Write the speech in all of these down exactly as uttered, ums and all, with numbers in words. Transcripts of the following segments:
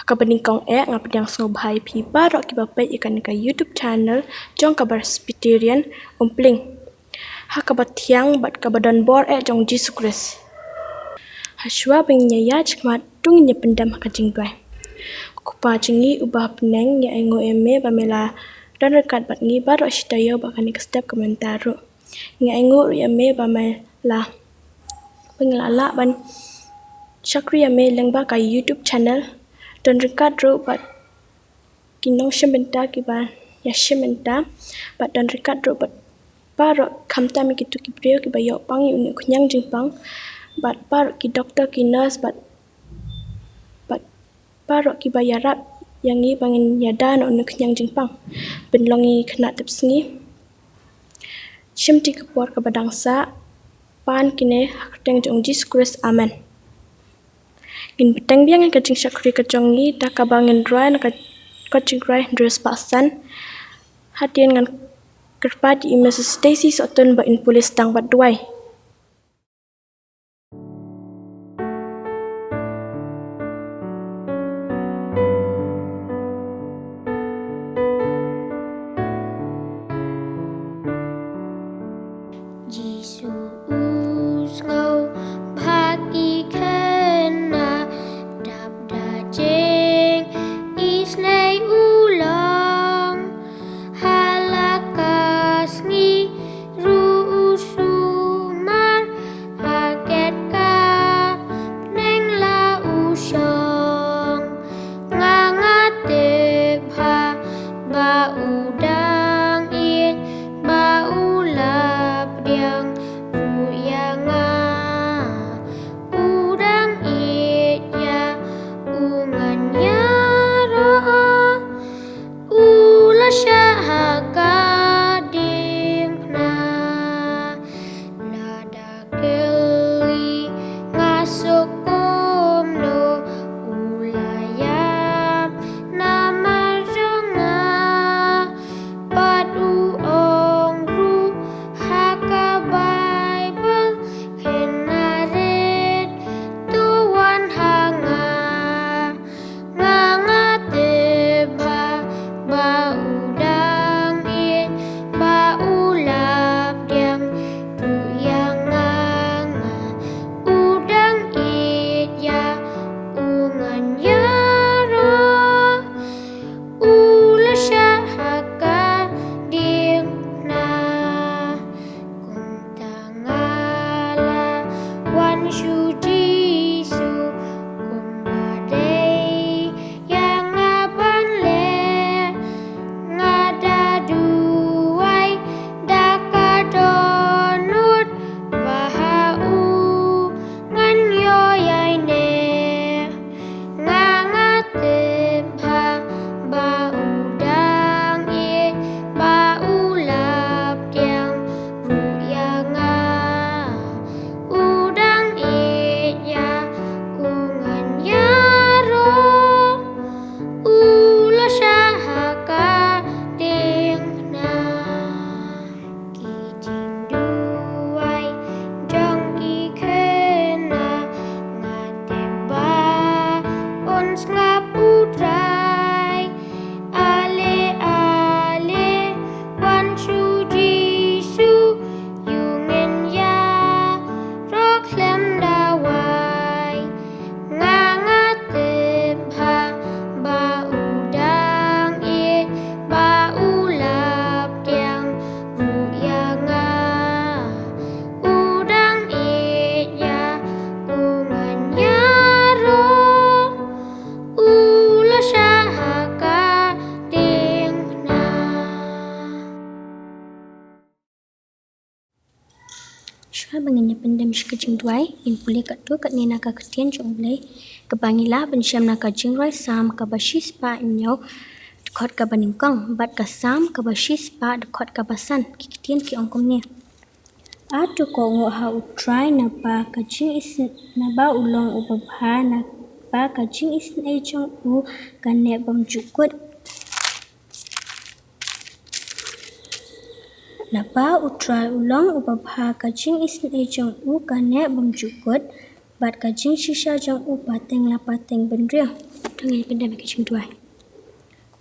Ha kaba nyngkong eh nga pdiang sngewbha ïa phi baroh kiba peit ïa kane ka YouTube channel jong ka Presbyterian Umpling, ha kaba thiang bad kaba don bor eh jong Jisu Khrist. Hashwa ba ngin ïa ïaid shakhmat, to ngin ïa pyndem ha ka jingduwai. Ko Kpa jong ngi uba ha bneng, ngi ainguh ïa me ba me la don ryngkat bad ngi baroh shi taïew bad kane ka step ka mynta ruh. Ngi ainguh ruh ïa me ba me la, ba ngi la lah ban shakri ïa me lyngba ka YouTube channel. Don ryngkat ruh bad ki nongshim bynta kiba ïashim bynta, bad don ryngkat ruh bad baroh, khamtam ïa kito ki briew kiba ïoh pang ïa une u khñiang jingpang, bad baroh ki doktor, ki nurse, bad, bad baroh kiba ïarap ïa ngi ba ngin ïada na une u khñiang jingpang. Pynlong ïa ngi khynnah tipsngi. Shimti ka por kaba dang sah. Pan kine ha ka kyrteng jong Jisu Khrist. Amen. Ngin bteng biang ïa ka jingshakri ka jong ngi da kaba ngin rwai na ka kot jingrwai hynriew spah san. Hadien ngan kyrpad ïa i Missus Stacy Sohtun ba in pule sdang bad duwai. Jisu u sngew ba ki khynnah dap da jingisynei u long. Ha la ka sngi ruh u sumar ha ket ka bneng la u shong. Nga, nga tip bha ba u dang ïeit, ba u la pdiang ruh ïa nga. U dang ïeit ïa u ngan ïaroh. U la shah ha ka diengphna. Lada kylli nga suk kumno, u la ïam namar jong nga. Bad u ong ruh ha ka Baibl, khynnah rit, to wan ha nga. Nga, nga tip bha ba u dang ïeit, ba u la pdiang ruh ïa nga, nga. U dang ïeit ïa u ngan ïaroh. U la shah ha ka diengphna. Kumta nga la wan sha u Jisu, kumba dei ïa nga ban leh. Nga da duwai da ka dohnud ba ha u ngan ïoh ïaineh. Nga, nga tip bha ba u dang ïeit, ba u la pdiang ruh ïa nga. U dang ïeit ïa u ngan ïaroh. U la shah ha ka diengphna. Ki jingduwai jong ki khynnah, nga tip ba un sngap U Trai. Ale, ale, wan sha u Jisu, ïa u ngin ïaroh khlem da wai. Nga, nga tip bha ba u dang ïeit, ba u la pdiang ruh ïa nga. U dang ïeit ïa u ngan ïaroh. U la shah ha ka diengphna. Shuwa ba ngin ïa pyndem sha ka jingduwai, ngin pule katto katne na ka ktien jong U Blei, kaba ngi lah ban shem na ka jingrwai Salm kaba shispah hynñiew, dkhot kaba nyngkong, bad ka Salm kaba shispah, dkhot kaba san. Ki ktien ki ong kumne. Hato kohnguh ha U Trai naba ka jingisyn, naba u long uba bha, naba ka jingisynei jong u ka neh bymjukut. Naba U Trai u long uba bha, ka jingisynei jong u ka neh bymjukut, bad ka jingshisha jong u pateng la pateng bynriew. To ngin pyndem ïa ka jingduwai.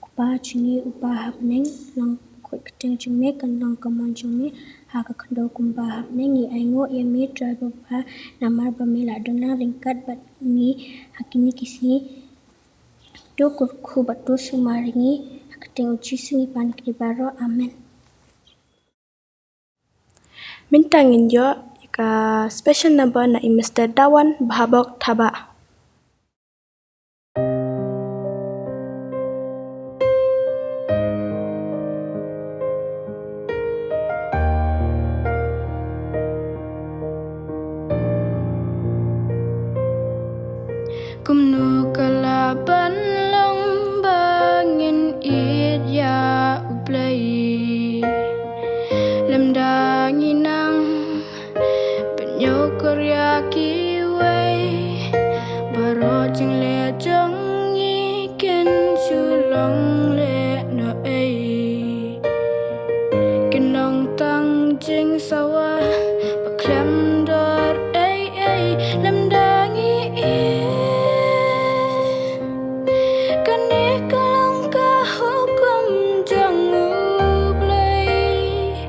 Ko Kpa jong ngi uba ha bneng, long kyrteng jong me, kan long ka mon jong me ha ka khyndew kumba ha bneng. Ngi ainguh ïa me Trai babha, namar ba me la don lang ryngkat bad ngi ha kine ki sngi. To kyrkhu bad to sumar ïa ngi, ha ka kyrteng u Jisu ngi pan kine baroh. Amen. Mynta ngin ïoh ïa ka special number na i Mister Dawan Bahabok Thabah. Kumno ka lah ban long ba ngin ïeit ïa U Blei, lymda ngi nang pynïoh kyrïa kiwei, baroh jingleh jong ngi kin shu long lehnohei. Kin long tang jingsawa ba khlem dor ei ei, lymda ngi ïeit. Kane ka long ka hukum jong U Blei,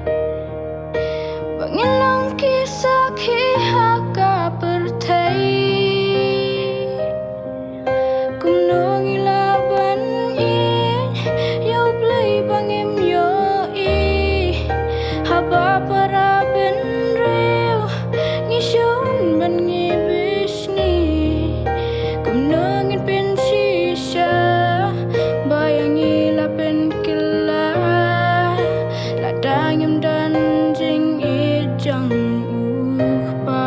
ba ngin long ki sakhi ha ka pyrthei. Kumno ngi lah ban ïeit ïa U Blei ba ngim ïohi? Haba para bynriew ngi shun bad ngi bishni, kumno ngin pynshisha ba ïa ngi la pynkylla, lada ngim don jingïeit jong U Kpa?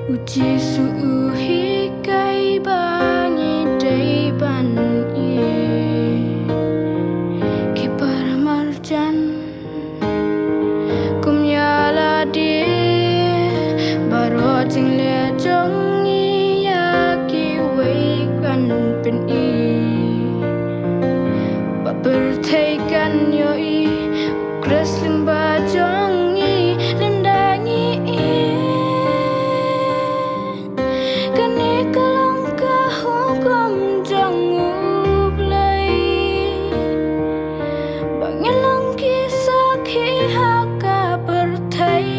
U Jisu u hikai ba ngi dei ban ïeit ki paramarjan kum ïa lade. Baroh jingleh jong ngi ïa kiwei kan pyni ba pyrthei kan ïohi U Khrist lyngba jong ngi, lymda ngi ïeit. Kane ka long ka hukum jong U Blei, ba ngin long ki sakhi ha ka pyrthei.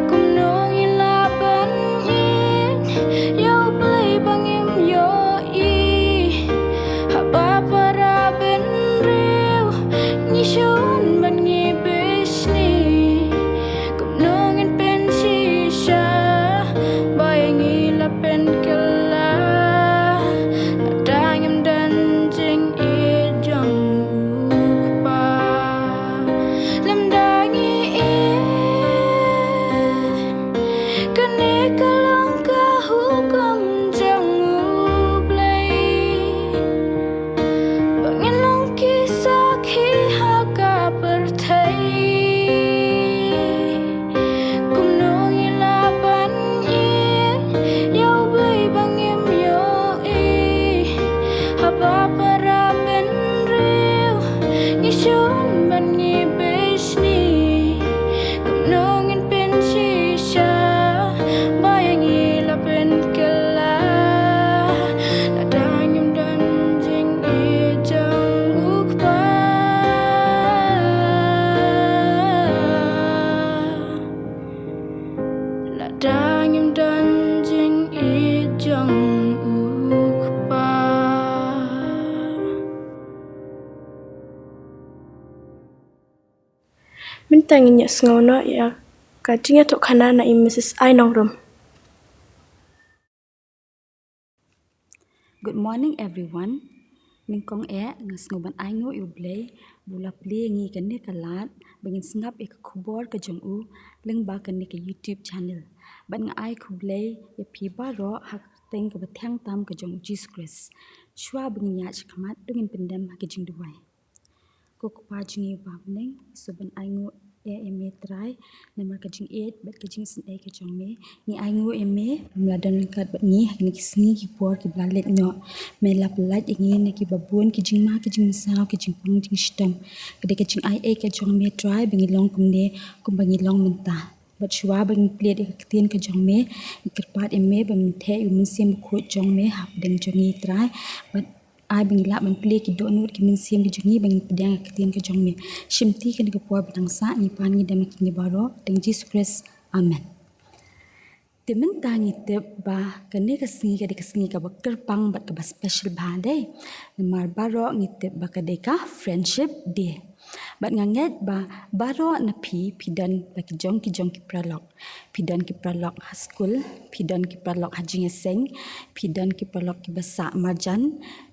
Kumno ngi lah ban ïeit ïa U Blei ba ngim ïohi? Haba para bynriew ngi shun bad ngi bishni, kumno ngin pynshisha ba ïa ngi la pynkylla, lada ngim don jingïeit jong U Kpa? Lymda ngi ïeit, kane ka long ka hukum jong U Blei, ba ngin long ki sakhi ha ka pyrthei. Kumno ngi lah ban ïeit ïa U Blei ba ngim ïohi? Haba para bynriew ngi shun bad ngi bishni, kumno ngin pynshisha ba ïa ngi la pynkylla, lada ngim don jingïeit jong U Kpa? Lada ngim don jingïeit jong U Kpa. Mynta ngin ïa sngew noh ïa ka jingïathuhkhana na i Missus Ai Nongrum. Good morning everyone. Nyngkong eh nga sngew ban ainguh ïa U Blei ba u la plie ïa ngi kane ka lad ba ngin sngap ïa ka khubor ka jong u lyngba kane ka YouTube channel. Bad nga ai khublei ïa phi baroh ha ka kyrteng kaba thiang tam ka jong u Jisu Khrist. Shuwa ba ngin ïaid shakhmat to ngin pyndem ha ka jingduwai. Ko Kpa jong ngi uba ha bneng, sngewbha ban ainguh Ïa ïa me Trai, namar ka jingïeit bad ka jingisynei ka jong me. Ngi ainguh ïa me, me la don ryngkat bad ngi ha kine ki sngi ki por kiba la leit noh. Me la pyllait ïa ngi na kiba bun ki jingma ki jingmynsaw, ki jingpang jingshitom. Ka dei ka jingaiei ka jong me Trai ba ngi long kumne kumba ngi long mynta. Bad shuwa ba ngin plie ïa ka ktien ka jong me, ngi kyrpad ïa me ba men theh ïa u Mynsiem Bakhuid jong me hapdeng jong ngi Trai. Bad ai ba ngin lah ban plie ki dohnud ki mynsiem ki jong ngi ba ngin pdiang ïa ka ktien ka jong me. Shimti kane ka por ba dang sah ngi pan ngi dem ïa kine baroh, dang Jisu Khrist. Amen. Te mynta ngi tip ba kane ka sngi ka dei ka sngi kaba kyrpang bad kaba special bha dei. Namar baroh ngi tip ba ka dei ka Friendship Day. Bad nga ngeit ba baroh na phi, phi don la ki jong ki jong ki paralok. Phi don ki paralok ha skul, phi don ki paralok ha jingïaseng, phi don ki paralok kiba sah marjan,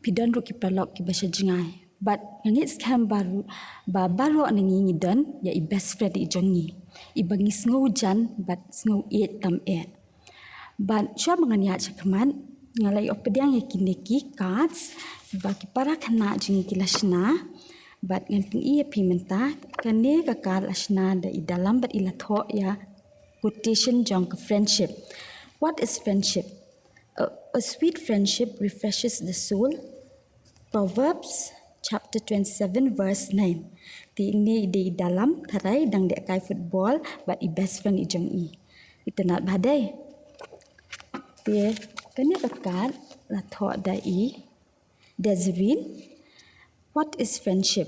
phi don ruh ki paralok kiba sha jngai. Bad nga ngeit skhem ba ruh ba baroh na ngi ngi don ïa i best friend i jong ngi, iba ngi sngew jan bad sngew ïeit tam eh. Bad shuwa ba ngan ïaid shakhmat, nga la ïoh pdiang ïa kine ki cards ba ki para khynnah jong ngi ki la shna. Bad ngan pyni ïa phi mynta, kane ka card la shna da i Dalam bad i la thoh ïa quotation jong ka friendship. What is friendship? A, a sweet friendship refreshes the soul. Proverbs chapter twenty-seven verse nine. Te ine i dei i Dalam, tharai dang dei kai football bad i best friend i jong i. Itynnad bha dei. Te kane ka card la thoh da i Desirine. What is friendship?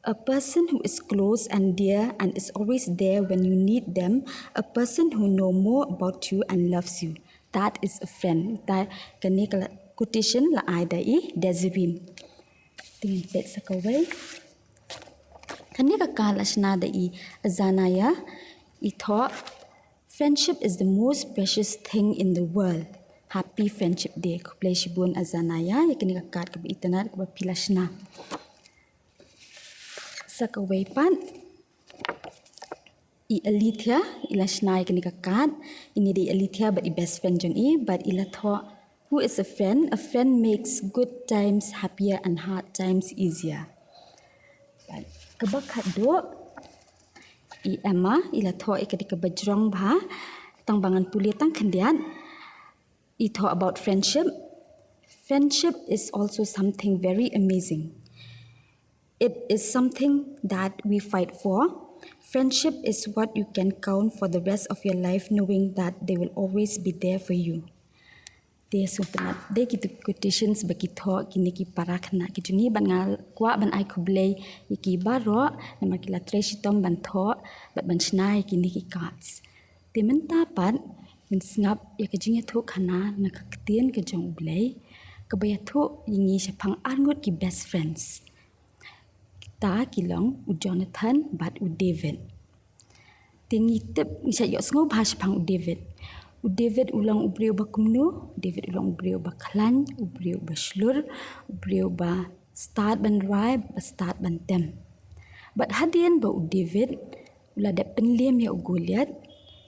A person who is close and dear and is always there when you need them. A person who know more about you and loves you. That is a friend. Ta kane ka la, quotation la ai da i Desirine. Te ngin peit sa kawei. Kane ka card la shna da i Azanaya, i thoh, "Friendship is the most precious thing in the world. Happy Friendship Day." Khublei shibun Azanaya ïa kane ka card kaba itynnad kaba phi la shna. Sa kawei pat, i Alithia i la shna ïa kane ka card. Ine dei i Alithia bad i best friend jong i bad i la thoh, "Who is a friend? A friend makes good times happier and hard times easier." Bad kaba khatduh, i Emma i la thoh ïa kane kaba jrong bha, tang ba ngan pule tang khyndiat. I thoh about friendship. "Friendship is also something very amazing. It is something that we fight for. Friendship is what you can count for the rest of your life, knowing that they will always be there for you." Te sngewtynnad, dei kito quotations ba ki thoh kine ki para khynnah ki jong ngi, bad nga kwah ban ai khublei ïa ki baroh namar ki la trei shitom ban thoh bad ban shna ïa kine ki cards. Te mynta pat ngin sngap ïa ka jingïathuhkhana na ka ktien ka jong U Blei kaba ïathuh ïa ngi shaphang arngut ki best friends. Kita ki long u Jonathan bad u David. Te ngi tip, ngi shait ïohsngew bha shaphang u David. U David u long u briew ba kumno? U David u long u briew ba khlaiñ, u briew ba shlur, u briew ba stad ban rai, ba stad ban tem. Bad hadien ba u David u la dep pynliem ïa u Goliath,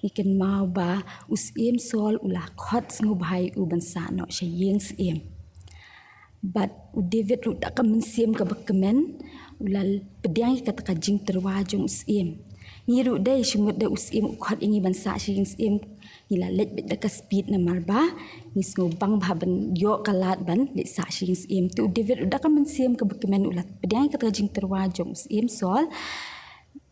ngi kynmaw ba u syiem Saul u la khot sngewbha ïa u ban sah noh sha ïing syiem. Bad u David ruh da ka mynsiem kaba kmen u la pdiang ïa kata ka jingtyrwa jong u syiem. Ngi ruh dei, shu mut da u syiem u khot ïa ngi ban sah sha ïing syiem, ngi la leit beit da ka speed namar ba ngi sngewbang bha ban ïoh ka lad ban leit sah sha ïing syiem. Te u David ruh da ka mynsiem kaba kmen u la pdiang ïa kata ka jingtyrwa jong u syiem Saul.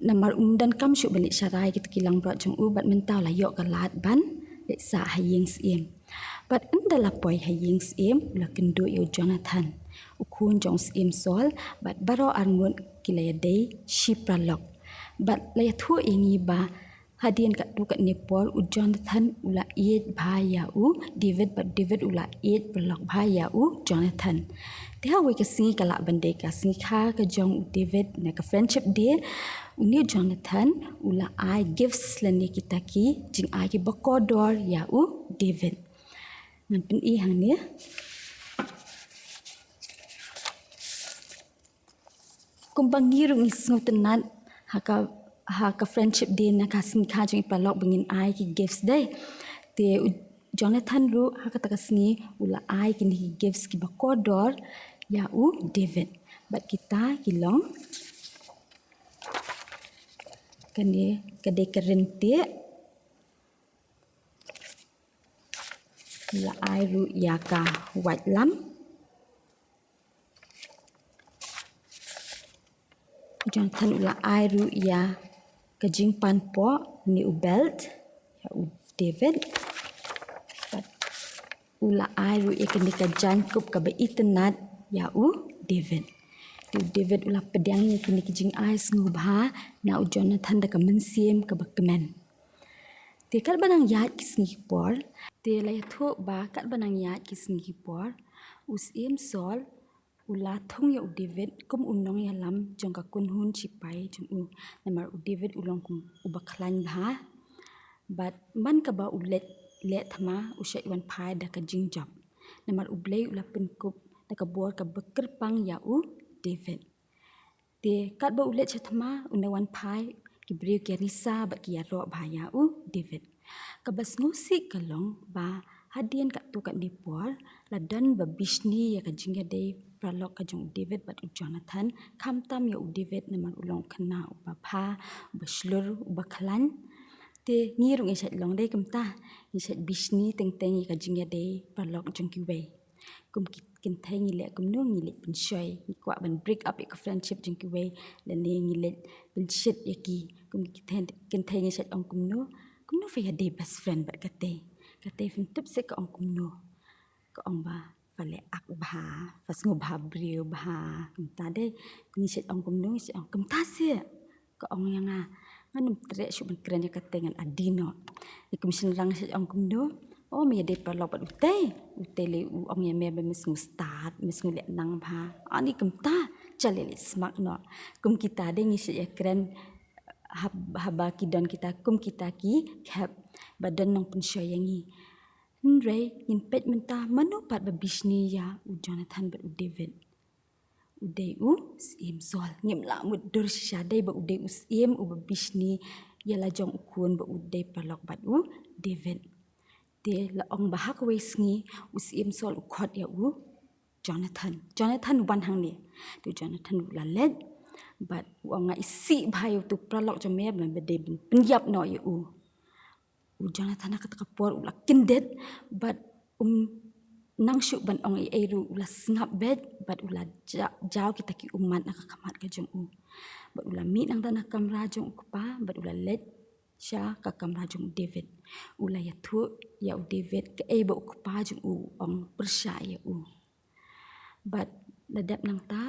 Namar um donkam shuh ban leit sharai kita ki langbrot jong u, bad mynta u la ïoh ka lad ban leit sah ha ïing syiem. Bad ynda la poi ha ïing syiem u la kynduh ïa u Jonathan, u khun jong u syiem Saul, bad baroh arngut ki la ïadei shi paralok. Bad la ïathuh ïa ngi ba hadien katto katne por u Jonathan u la ïeit bha ïa u David, bad David u la ïeit paralok bha ïa u Jonathan. Te ha kawei ka sngi ka lah ban dei ka sngi kha ka jong u David, na ka Friendship Day, une u Jonathan u la ai gifts lane kita ki jingai kiba kordor ïa u David. Ngan pyni hangne. Kumba ngi ruh ngi sngewtynnad ha ka, ha ka Friendship Day, na ka sngi kha jong i paralok ba ngin ai ki gifts dei. Te u Jonathan ruh ha kata ka sngi u la ai kine ki gifts kiba kordor ïa u David. Bad kita ki long Kane ka dei ka ryntieh. La ai ruh ïa ka waitlam. U Jonathan u la ai ruh ïa ka jingpanpoh ne u belt ïa u David. Bad u la ai ruh ïa kane ka jaiñkup kaba itynnad ïa u David. Te u David u la pdiang ïa kine ki jingai sngewbha na u Jonathan da ka mynsiem kaba kmen. Te katba nang ïaid ki sngi ki por, te la ïathuh ba katba nang ïaid ki sngi ki por, u Syiem Saul u la thung ïa u David kum u nongïalam jong ka kynhun shipai jong u. Namar u David u long kum uba khlaiñ bha. Bad man kaba u leit leh thma u shait wan phai da ka jingjop. Namar U Blei u la pynkup da ka bor kaba kyrpang ïa u David. Te katba u leit sha thma, u nang wan phai, ki briew ki ïarisa bad ki ïaroh bha ïa u David. Kaba sngewsih ka long ba hadien katto katne por la don ba bishni ïa ka jingïadei paralok ka jong u David bad u Jonathan, khamtam ïa u David namar u long u khynnah uba bha, uba shlur, uba khlaiñ. Te ngi ruh ngi shait long dei kumta, ngi shait bishni teng teng ïa ka jingïadei paralok jong kiwei. Kum ki kynthei ngi leh kumno, ngi leh pynshoi, ngi kwah ban break up ïa ka friendship jong kiwei, lane ngi leh pynshit ïa ki. Kum ki kynthei, kynthei ngi shait ong kumno, kumno phi ïadei best friend bad katei. Katei phin tip seh ka ong kumno. Ka ong ba pha leh ak bha, pha sngewbha briew bha. Kumta dei, ngi shait ong kumno, ngi shait ong kumta seh. Ka ong ïa nga, ngan ym treh shuh ban kren ïa katei, ngan adi noh. Ïa kum shynrang shait ong kumno, o me ïadei paralok bad utei. Utei lei u ong ïa me ba me sngew stad, me sngew leh nang bha. Ani kumta, cha lei leit smak noh. Kum kita dei ngi shait ïakren hab-, haba ki don kita kum kita ki khep ba don nongpynshoi ïa ngi. Hynrei ngin peit mynta mano pat ba bishni ïa u Jonathan bad u David. U dei u Syiem Saul. Ngim lah mutdur shisha dei ba u dei u syiem uba bishni ïa la jong u khun ba u dei paralok bad u David. Te la ong ba ha kawei sngi u Syiem Saul u khot ïa u Jonathan. Jonathan, wan hangne. Te u Jonathan u la leit bad u ong, nga isih bha ïa utu u paralok jong me ba me dei ban pynïap noh ïa u. U Jonathan ha kata ka por u la kyndit bad um nang shuh ban ong ei ei ruh, u la sngap beit bad u la ja-, jaw kita ki ummat na ka khmat ka jong u. Bad u la mih nangta na ka kamra jong u kpa bad u la leit sha ka kamra jong u David. U la ïathuh ïa u David kaei ba u kpa jong u u ong pyrshah ïa u. Bad la dep nangta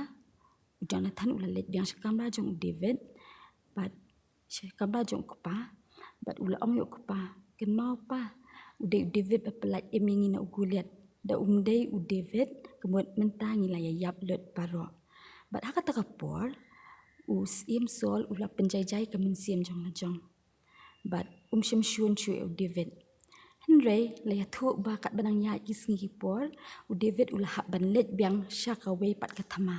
u Jonathan u la leit biang sha kamra jong u David bad sha kamra jong u kpa bad u la ong ïa u kpa, kynmaw pa, u dei u David ba pyllait im ïa ngi na u Goliath. Da um dei u David, ka mut mynta ngi la ïa ïap lut baroh. Bad ha kata ka por u Syiem Saul u la pynjai jai ka mynsiem jong la jong. Bad um shym shun shuh ïa u David. Hynrei la ïathuh ba katba nang ïaid ki sngi ki por, u David u la hap ban leit biang sha kawei pat ka thma.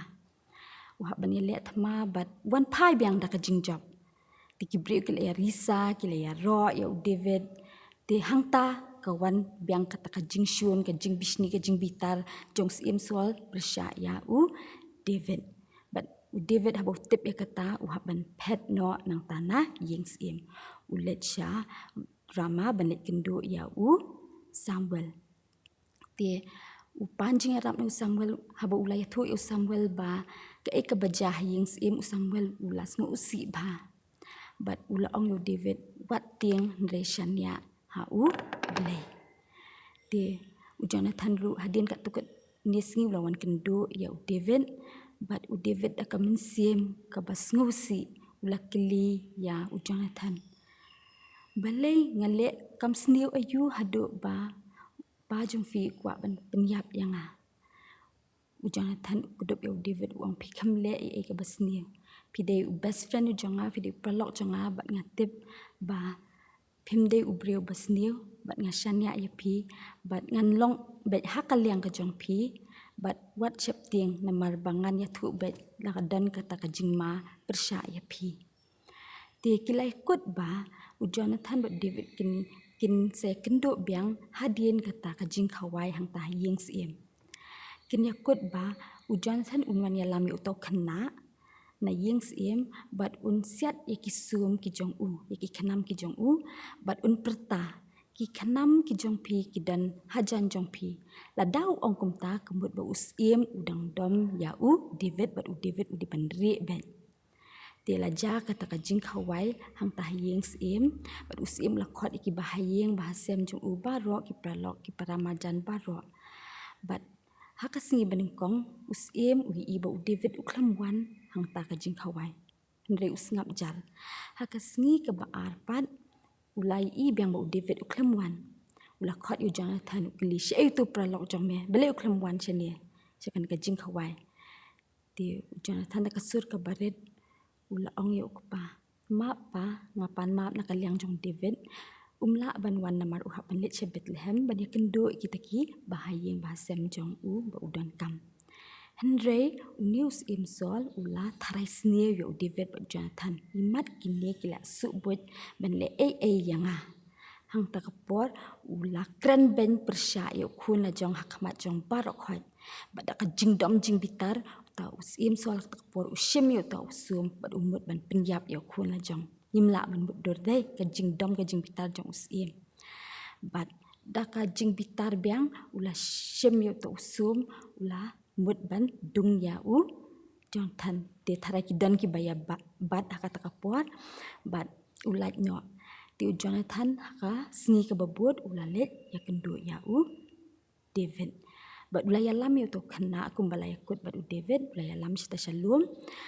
U hap ban ïaleh thma bad wan phai biang da ka jingjop. Te ki briew ki la ïarisa, ki la ïaroh ïa u David. Te hangta ka wan biang kata ka jingshun, ka jingbishni, ka jingbitar jong u Syiem Saul pyrshah ïa u David. Bad u David haba u tip ïa kata u hap ban phet noh nangta na ïing syiem. U leit sha Rama ban leit kynduh ïa u Samuel. Te u pan jingïarap na u Samuel, haba u la ïathuh ïa u Samuel ba kaei kaba jia ha ïing syiem, u Samuel u la sngewsih bha. Bad u la ong ïa u David, wat tieng, hynrei shaniah ha u Blei. Te u Jonathan ruh hadien katto katne sngi u la wan kynduh ïa u David, bad u David da ka mynsiem kaba sngewsih u la kylli ïa u Jonathan, balei nga leh kam sniew aïu haduh ba pa jong phi u kwah ban pynïap ïa nga? U Jonathan u kdup ïa u David u ong, phi khlem leh ei ei kaba sniew. Phi dei u best friend u jong nga, phi dei u paralok jong nga, bad nga tip ba phim dei u briew ba sniew, bad nga shaniah ïa phi, bad ngan long beit ha ka liang ka jong phi, bad wat sheptieng namar ba ngan ïathuh beit la ka don kata ka jingma pyrshah ïa phi. Te ki la ïakut ba u Jonathan bad David kin, kin sa ïakynduh biang hadien kata ka jingkhawai hangta ha ïing syiem. Kin ïakut ba u Jonathan un wan ïalam ïa uta u khynnah, na ïing syiem, bad un siat ïa ki sum ki jong u, ïa ki khnam ki jong u, bad un pyrta, ki khnam ki jong phi ki don hajan jong phi. Lada u ong kumta, ka mut ba u syiem u dang dom ïa u David, bad u David u dei ban rieh beit. Te la jia kata ka jingkhawai hangta ha ïing syiem, bad u syiem u la khot ïa ki bahaïing bahasem jong u baroh, ki paralok, ki paramarjan baroh. Bad ha ka sngi banyngkong, u syiem u ïohi ba u David u khlem wan hangta ka jingkhawai. Hynrei u sngap jar. Ha ka sngi kaba ar pat, u la ïohi biang ba u David u khlem wan. U la khot ïa u Jonathan, u kylli, "Shaei uto u paralok jong me? Balei u khlem wan shane, sha kane ka jingkhawai?" Te u Jonathan da ka sur kaba rit u la ong ïa u kpa, "Map pa, nga pan map na ka liang jong u David. Um lah ban wan namar u hap ban leit sha Bethlehem ban ïakynduh ïa kita ki bahaïing bahasem jong u ba u donkam." Hynrei une u syiem Saul u la tharai sniew ïa u David bad u Jonathan. "Imat kine ki la shu buit ban leh ei ei ïa nga. Hangta ka por u la kren beiñ pyrshah ïa u khun la jong ha khmat jong baroh khoit." Bad da ka jingdom jingbitar, uta u syiem Saul ha kata ka por u shim ïa uta u sum bad u mut ban pynïap ïa u khun la jong. Ngim lah ban mutdur dei, ka jingdom ka jingbitar jong u syiem. Bad da ka jingbitar biang u la shim ïa uta u sum, u la mut ban dung ïa u Jonathan. Te tharai ki don kiba ïa ba-, bat ha kata ka por, bad u lait noh. Te u Jonathan ha ka sngi kaba bud u la leit ïakynduh ïa u David. Bad u la ïalam ïa uta u khynnah kumba la ïakut bad u David, u la ïalam shata sha lum,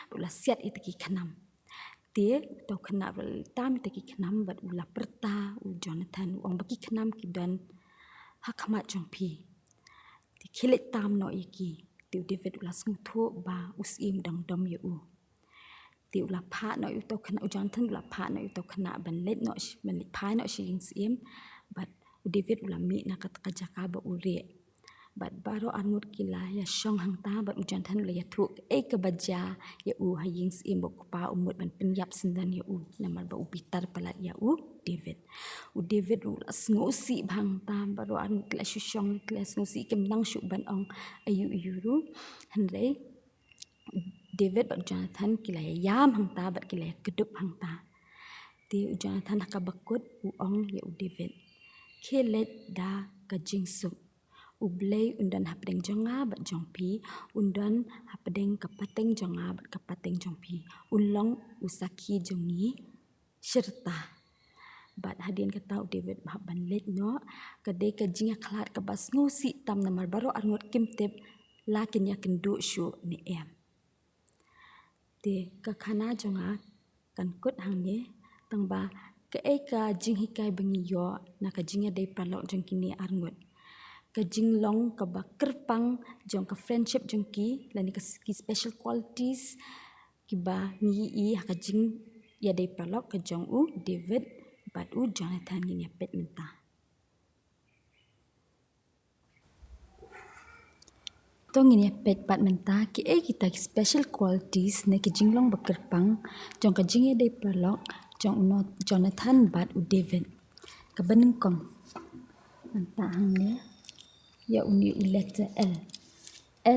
bad u la siat ïa kita ki khnam. Te uta u khynnah u la leit tam ïa kita ki khnam bad u la pyrta u Jonathan, u ong ba ki khnam ki don ha khmat jong phi. Te khie leit tam noh ïa ki. Te u David u la sngewthuh ba u syiem u dang dom ïa u. Te u la phah noh ïa uta u khynnah, u Jonathan u la phah noh ïa uta u khynnah ban leit noh sh-, ban leit phai noh sha ïing syiem. Bad u David u la mih na kata ka jaka ba u rieh. Bad baroh arngut ki la ïashong hangta, bad u Jonathan u la ïathuh kaei kaba jia ïa u ha ïing syiem, ba u kpa u mut ban pynïap syndon ïa u namar ba u bitar palat ïa u David. U David u la sngewsih bha hangta, baroh arngut ki la shu shong, ki la sngewsih, kim nang shuh ban ong aïu aïu ruh. Hynrei David bad Jonathan ki la ïam hangta bad ki la kdup hangta. Te u Jonathan ha kaba kut u ong ïa u David, "Khie leit da ka jingsuk. U Blei un don hapdeng jong nga bad jong phi, un don hapdeng ka pateng jong nga bad ka pateng jong phi. Un long u sakhi jong ngi shirta." Bad hadien kata u David u hap ban leit noh. Ka dei ka jingïakhlad kaba sngewsih tam namar baroh arngut kim tip la kin ïakynduh shuh ne em. Te ka khana jong nga kan kut hangne, tang ba kaei ka jinghikai ba ngi ïoh na ka jingïadei paralok jong kine arngut. Ka jinglong kaba kyrpang jong ka friendship jong ki, lane ka s-, ki special qualities kiba ngi ïohi ha ka jingïadei paralok ka jong u David bad u Jonathan. Ngin ïa peit mynta. To ngin ïa peit pat mynta kiei kita ki special qualities ne ki jinglong ba kyrpang jong ka jingïadei paralok jong u No-, Jonathan bad u David. Kaba nyngkong, mynta hangne ïa une u letter L.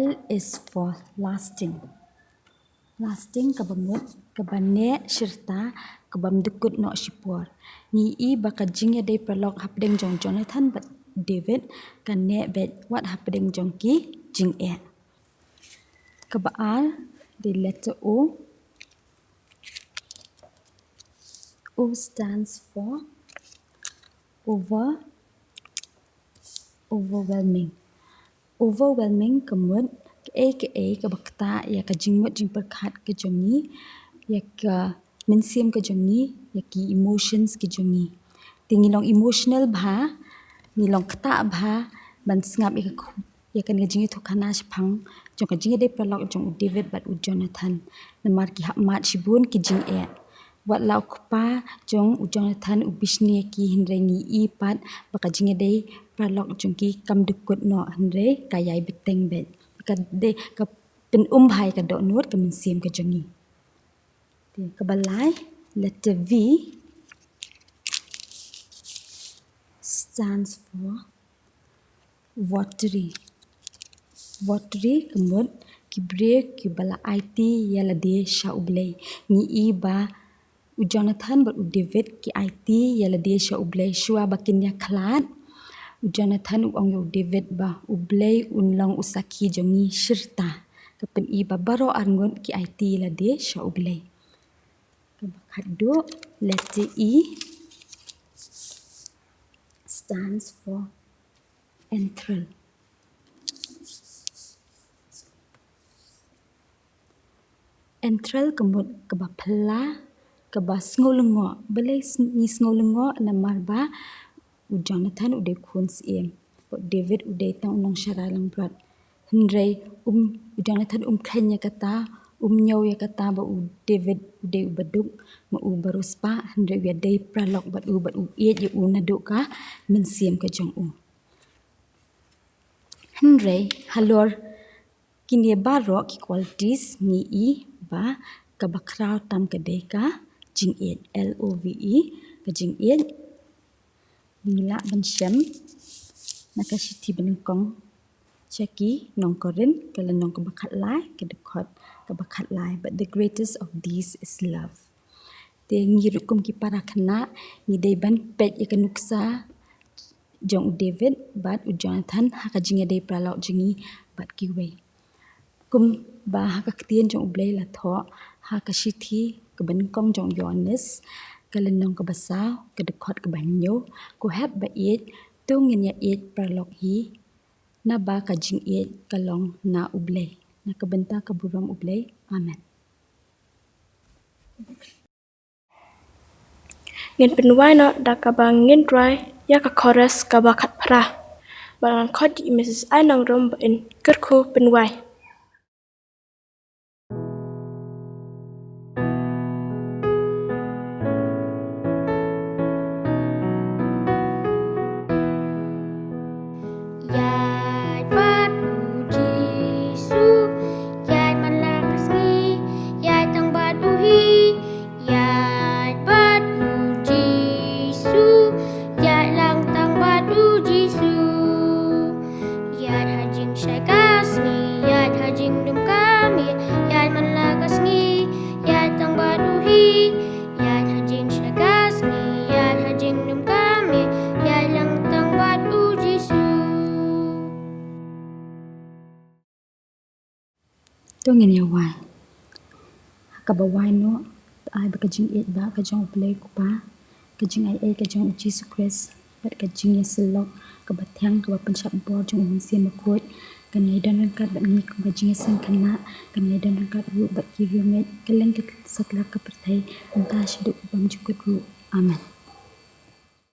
L is for lasting. Lasting kaba mut, kaba neh shirta, kabym dkut noh shipor. Ngi ïohi ba ka jingïadei paralok hapdeng jong Jonathan bad David ka neh beit wat hapdeng jong ki jingeh. Kaba ar, the letter O. O stands for over, overwhelming. Overwhelming ka mut kaei kaei kaba ktah ïa ka jingmut jingpyrkhat ka jong ngi, ïa ka mynsiem ka jong ngi, ïa ki emotions ki jong ngi. Te ngi long emotional bha, ngi long ktah bha ban sngap ïa ka khu-, ïa kane ka jingïathuhkhana shaphang jong ka jingïadei paralok jong u David bad u Jonathan. Namar ki hap mad shibun ki jingeh. Wat la u kpa jong u Jonathan u bishni ïa ki, hynrei ngi ïohi pat ba ka jingïadei paralok jong ki kam dkut noh, hynrei ka ïai bteng beit. Ka dei ka pynum bha ïa ka dohnud ka mynsiem ka jong ngi. Te kaba lai, letter V stands for watery. Watery ka mut ki briew kiba la aiti ïa lade sha U Blei. Ngi i ba u Jonathan bad u David ki aiti ïa lade sha U Blei. Shuwa ba kin ïa khlad, u Jonathan u ong ïa u David ba U Blei un long u sakhi jong ngi shirta. Ka pyni ba baroh arngut ki aiti ïa lade sha U Blei. Kaba khatduh, letter E stands for enthrall. Enthrall ka mut kaba phylla, kaba sngew lyngngoh. Balei sng-, ngi sngew lyngngoh? Namar ba u Jonathan u dei khun syiem, u David u dei tang u nongsharai langbrot. Hynrei um, u Jonathan um kheiñ ïa kata, um ñiew ïa kata ba u David u dei uba duk, ma u ba riewspah, hynrei u ïadei paralok bad u, bad u ïeit ïa u naduh ka mynsiem ka jong u. Hynrei halor kine baroh ki qualities ngi i ba kaba khraw tam ka dei ka jingïeit, L O V E, ka jingïeit. Ngi lah ban shem na ka shithi banyngkong sha ki nong Korinth, ka lynnong kaba khatlai, ka dkhot kaba khatlai, "But the greatest of these is love." Te ngi ruh kum ki para khynnah ngi dei ban peit ïa ka nuksa jong u David bad u Jonathan ha ka jingïadei paralok jong ngi bad kiwei. Kumba ha ka ktien jong U Blei la thoh ha ka shithi kaba nyngkong jong u Ïoannis, ka lynnong kaba saw, ka dkhot kaba hynñiew, "Ko hep ba ïeit, to ngin ïa ïeit paralok hi, naba ka jingïeit ka long na U Blei." Na ka bynta ka burom U Blei. Amen. Ngin pynduwai noh da kaba ngin duwai ïa ka chorus kaba khatphra. Bad ngan khot ïa i Missus Ainongrum ba in kyrkhu pynduwai. Ïaid bad u Jisu, ïaid man la ka sngi, ïaid tang bad u hi. Ïaid bad u Jisu, ïaid lang tang bad u Jisu. Ïaid ha jingshai ka sngi, ïaid ha jingdum ka miet, ïaid man la ka sngi, ïaid tang bad u hi. Ïaid ha jingshai ka sngi, ïaid ha jingdum ka miet, ïaid lang tang bad u Jisu. To ngin ïa wai. Ha kaba wai noh, to ai ba ka jingïeit ba ka jong U Blei Kpa, ka jingaiei ka jong U Jisu Khrist, bad ka jingïasyllok kaba thiang kaba pynshad bor jong U Mynsiem Bakhuid kan ïa don ryngkat bad ngi kum ka jingïaseng khynnah, kan ïa don ryngkat ruh bad ki riewngeit kylleng ki satlak ka pyrthei, mynta shaduh bymjukut ruh. Amen.